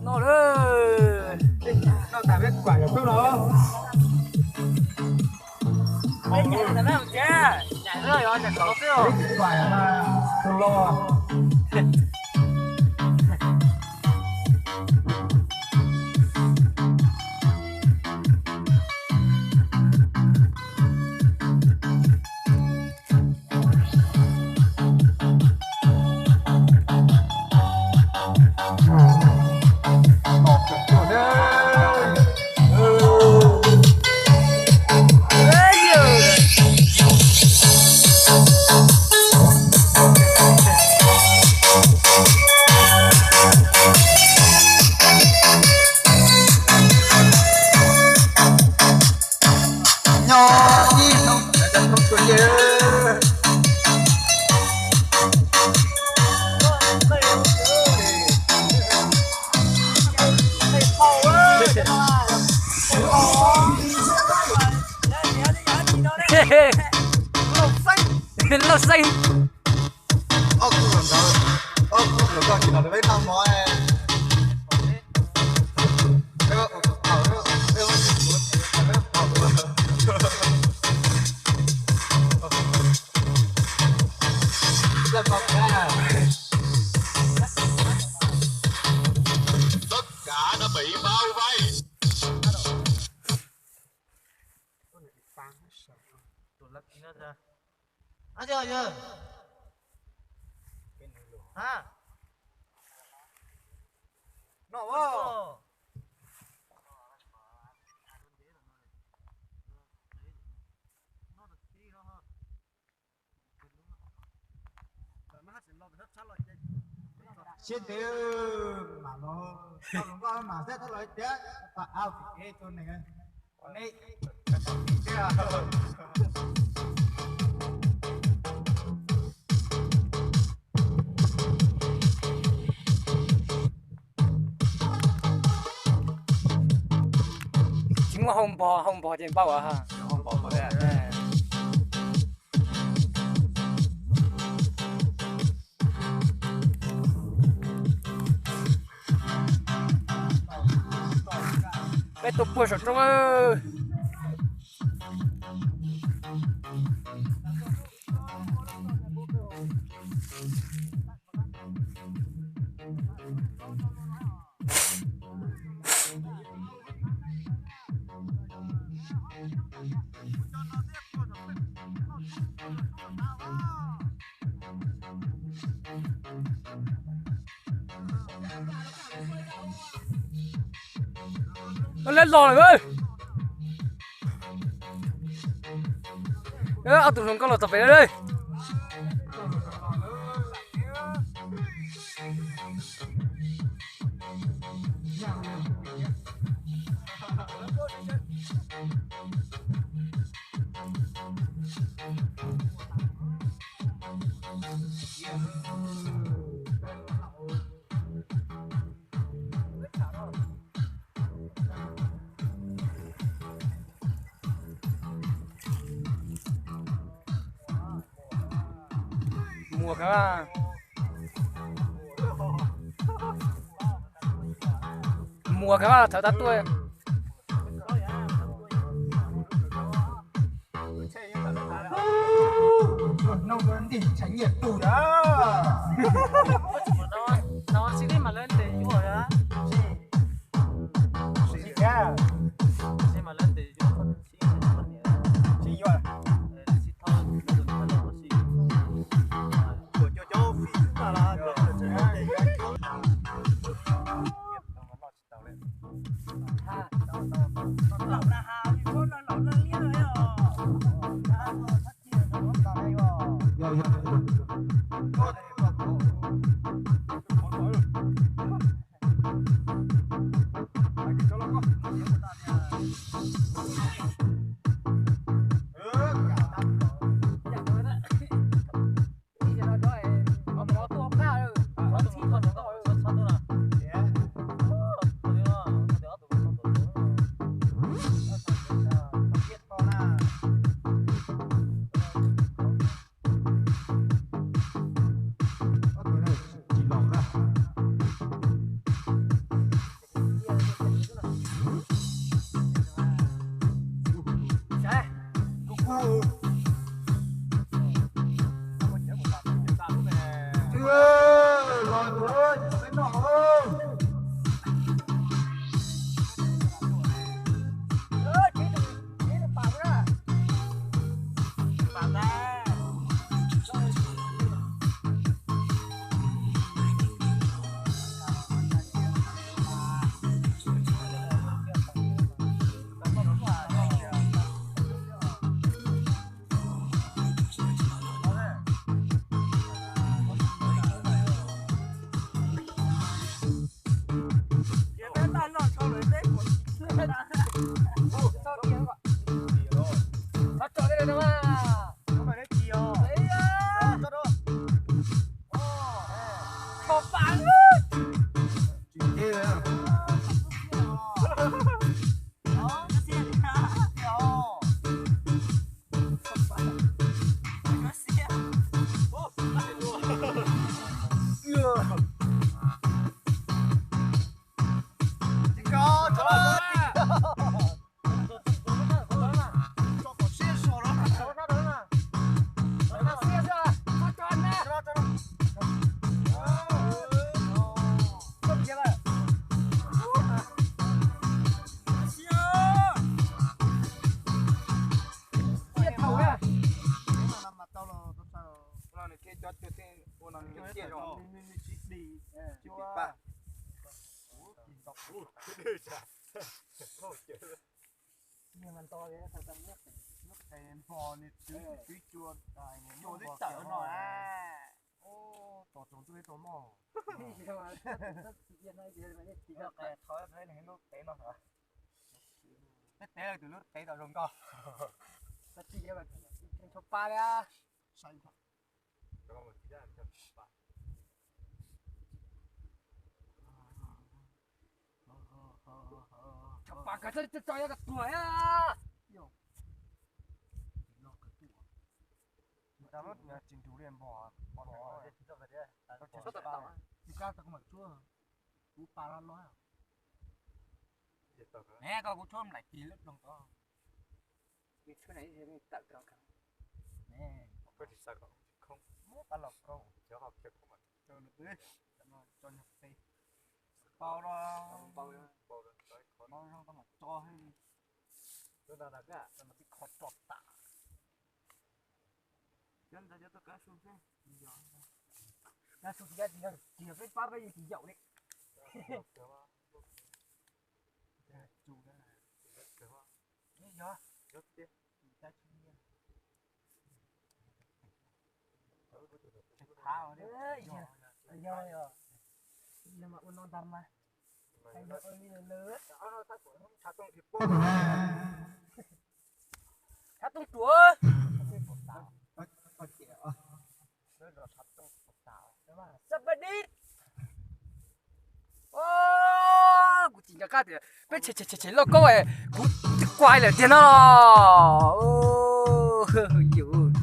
Noj lawm. Noj tas peb kuam yog tub no. Peb kuam yog tus los. Nyob ib hnub cov tus yawg. Lauj Xeeb. Ob khub ntawd, ob khub ntawd koj tsis los rau peb noj mov. Sib twv mam los, tau hluas nkauj mas xab tau los tias, pab au tsis kev tus neeg. Tsis muaj hau npog, hau npog ces npaj ua. Peb tuaj puag saum roob. Lawv los lawm. Ob tug hluas nkauj los txog pem lawm. Muag kawg, muag kawg, thawv tab tuaj. Tes npog nws twv twv cua, cua twb tawm no. Tos tsaus ntuj tau moj. Lub tev no, lub tev tau zoo nkauj. Tshuav pa li. Tshuav pa kawg, tso tso yuav koj tuag. Tsis nrug li npog, pom tsis kab tau kuv mam tshuab, kuv pa loj loj. Ne koj kuv tshuab nplaim tig lub ploog ko. Tshuab ne tawm rau kawg. Muab pa los kau. Tso nyuag peb. Pau los, pau zoo koj mam tso. Tib qho tso tas. Kab su tsis yog, tsis yog peb pab peb yeej tsis yaum li. Yog, yog, yog, yog mas ua no ntag mas. Xav tooj ruam. Xab pa dib. Kuv tsis nco qab tias peb tshem tshem tshem tshem lauj kaub, kuv twb kuav lawm tiag no. Yus